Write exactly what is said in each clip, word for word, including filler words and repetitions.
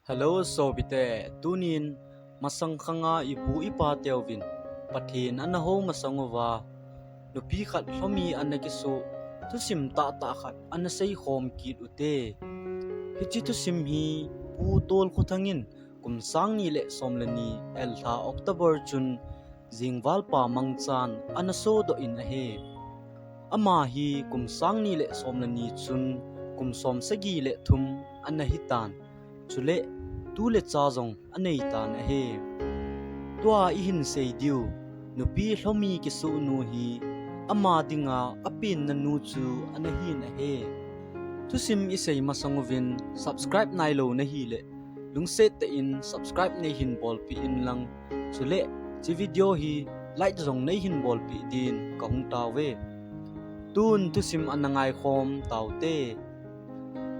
Hello sopite, tunin masang khanga ipu ipa teuvin Pathen ana hou masang uva, nupi khat lhomi ana kisoh, thusim tahtah khat ana seikhom kit ute. Hiche thusim hi Pu Tolkhothang in kum sang ni le som le ni, Elha October chun Jingvalpa mangchan ana sodoh in ahi. Ama hi kum sang ni le som le ni chun kum som sagi le thum ana hitan. Chule tu le cha jong anei tan ahi. Tua ihin sei diu, nupi lhomi kisoh nu hi ama dinga apenna nu chu ana hin ahi. Thusim isei masang uvin subscribe nailou nahile, lungset tah in subscribe neihin bolpeh in lang. Chule hiche video hi like jong neihin bolpeh din kahung taove. Tun thusim ana ngaikhom taute.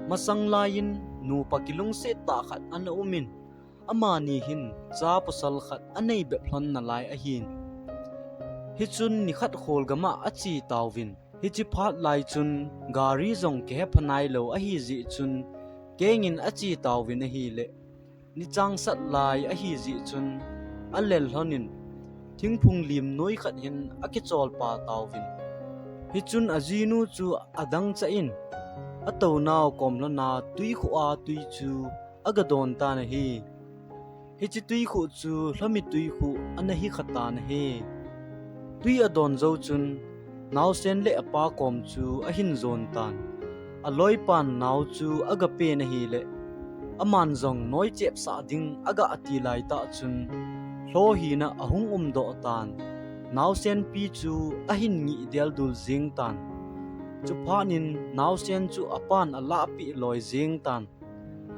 Masang laiyin nupa kilungset tah khat ana umin, amani hin cha pasal khat anei bep lhon nalai ahin. Hichun nikhat kholgam a ache tauvin. Hiche phat lai chun gari jong kihepha nailou ahijeh chun kengin ache tauvin ahile, nichangsat lai ahijeh chun alel lhonin thingphung lim noi khat hin akicholpa tauvin. Hichun ajinu chu adangchah in atounau kom lhona twikhuh a twi chu agadon tan ahi. Hiche twikhuh chu lhomi twikhuh ana hikha tan ahi. Twi adon jou chun naosen le apa kom chu ahin jon tan. Aloipan nao chu agapen ahile, aman jong noi chepsah ding agati laitah chun lho hina ahung umdoh tan. Naosenpi chu ahin ngih deldul jeng tan. Chuphatnin naosen chu apan alahpeh loi jeng tan.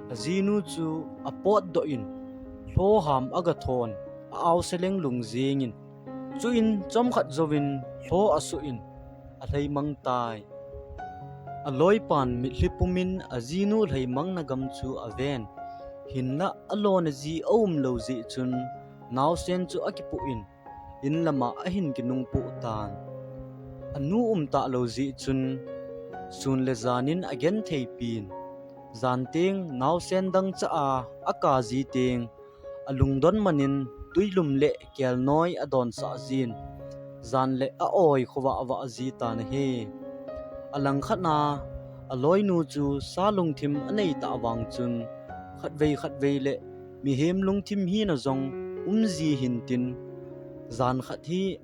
Ajinu chu apotdoh in lho ham agathon, a-aosa lenglung jengin, chuin chomkhat jouvin lho asuh in alheimang tai. Aloipan mitlhi pumin ajinu lheimangna gam chu aven. Hinlah alona ji aumlou jeh chun naosen chu akipoh in in lama ahin kinungpoh tan. Anu umtalou jeh chun sun le janin agentheipin, jan teng naosen dangchah a aka ji teng alungdon manin twilum le kelnoi adonsah jin, jan le a-oi khovah vah ji tan ahi. Alangkhat a aloinu chu sa lungthim aneitah vang chun khatvei khatvei le mihem lungthim hina jong umji hintin, jan khat hi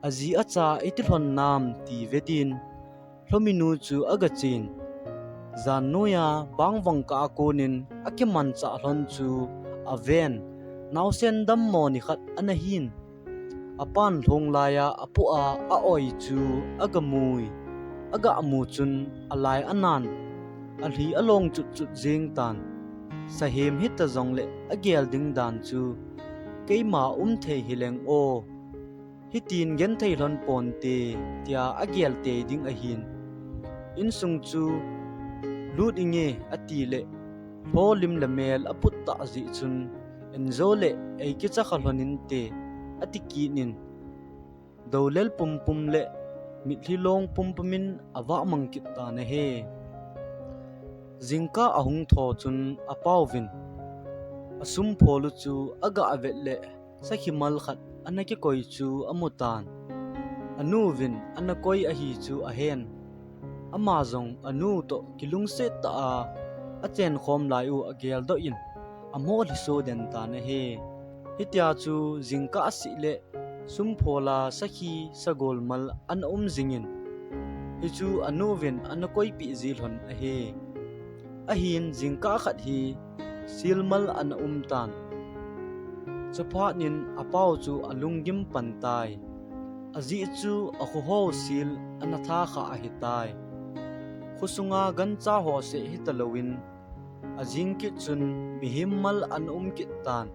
aji acha iti lhon nam ti vetin lhominu chu agachen. Jan noiya bangvang kah a konin akimanchah lhon chu aven, naosen dammo nikhat ana hin. Apan lhong laiya apoh a a-oi chu agamui. Agamu chun alai anan, alhi along chutchut jeng tan. Sahem hita jongle agel ding dan chu keima umthei hileng o, hitin genthei lhon ponte, tia agel tei ding ahin. Insung chu lut inge atile, lho lim le mel aputtah jeh chun, enjo le eikichakha lhon inte, ati kitnin, doulel pumpum le mitlhi long pumpumin avahmang kit tan ahi. Jingkah ahung tho chun apauvin asumpholu chu agah vet le sakhi mal khat ana kikoi chu amutan. Anuvin ana koi ahi chu ahen. Ama jong anu toh kilungset tah a achenkhom lai u ageldoh in amo lhiso den tan ahi. Hitia chu jingkah seh le sumphola sakhi sagol mal ana um jingin, hichu anuvin ana koipeh ji lhon ahi. Ahin jingkah khat hi silmal ana umtan. Chuphatnin apau chu alunggim pantai. Ajeh chu akhoho sil ana tha kha ahitai. Khosunga gancha ho seh hitalouvin, ajing kit chun mihem mal ana um kit tan.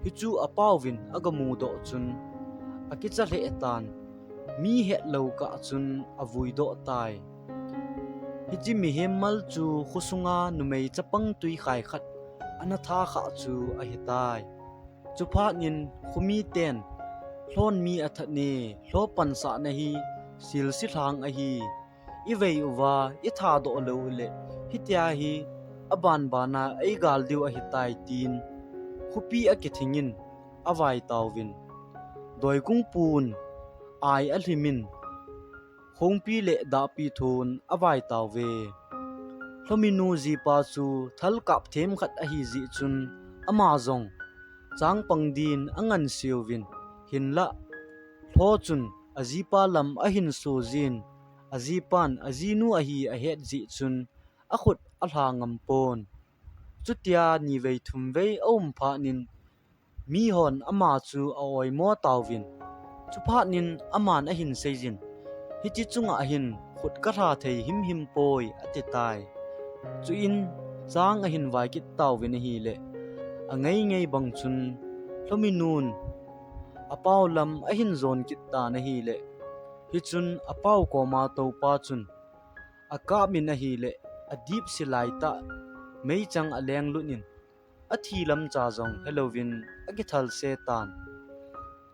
Hichu apauvin agamudoh chun akicha lheh tan. Mi hetlou kah chun avuidoh tai. Hiche mihem mal chu khosunga numei chapang twikhai khat ana tha kha chu ahitai. Chuphatnin khomiten, lhon mi athat ne, lho pansahna hi silsi lhang ahi. Ivei uva ithadoh lou uleh hitia hi abanbana eigal diu ahitai tin, khopi akithingin avaitauvin. Doikungpun ai alhimin, khongpi le dahpi thon avaitauve. Lhominu jipa chu thalkap themkhat ahijeh chun, ama jong changpang din anganseuvin, hinlah lho chun ajipa lam ahinsojin, ajipan ajinu ahi ahet jeh chun akhut alha ngampon. Chutia nivei thumvei aum phatnin, mihon ama chu a-oimo tauvin. Chuphatnin aman ahinseijin, hiti chunga hin khut kalha thei himhim poi, atitai. Chuin chang ahin vaikit tauvin ahile, angeingei bang chun Lhominun apao lam ahin jon kit tan ahile, hichun apao koma toupa chun akapmin ahile, adipse laitah meichang alenglut in, athi lamcha jong helouvin akithalse tan.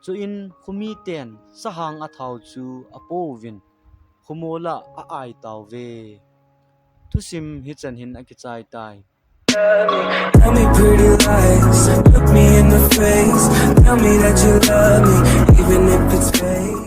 Chuin khomiten sahang athao chu apouvin, khomola a-aitauve. Thusim hichan hin akichaitai. Tell me pretty lies, look me in the face. Tell me that you love me, even if it's fake.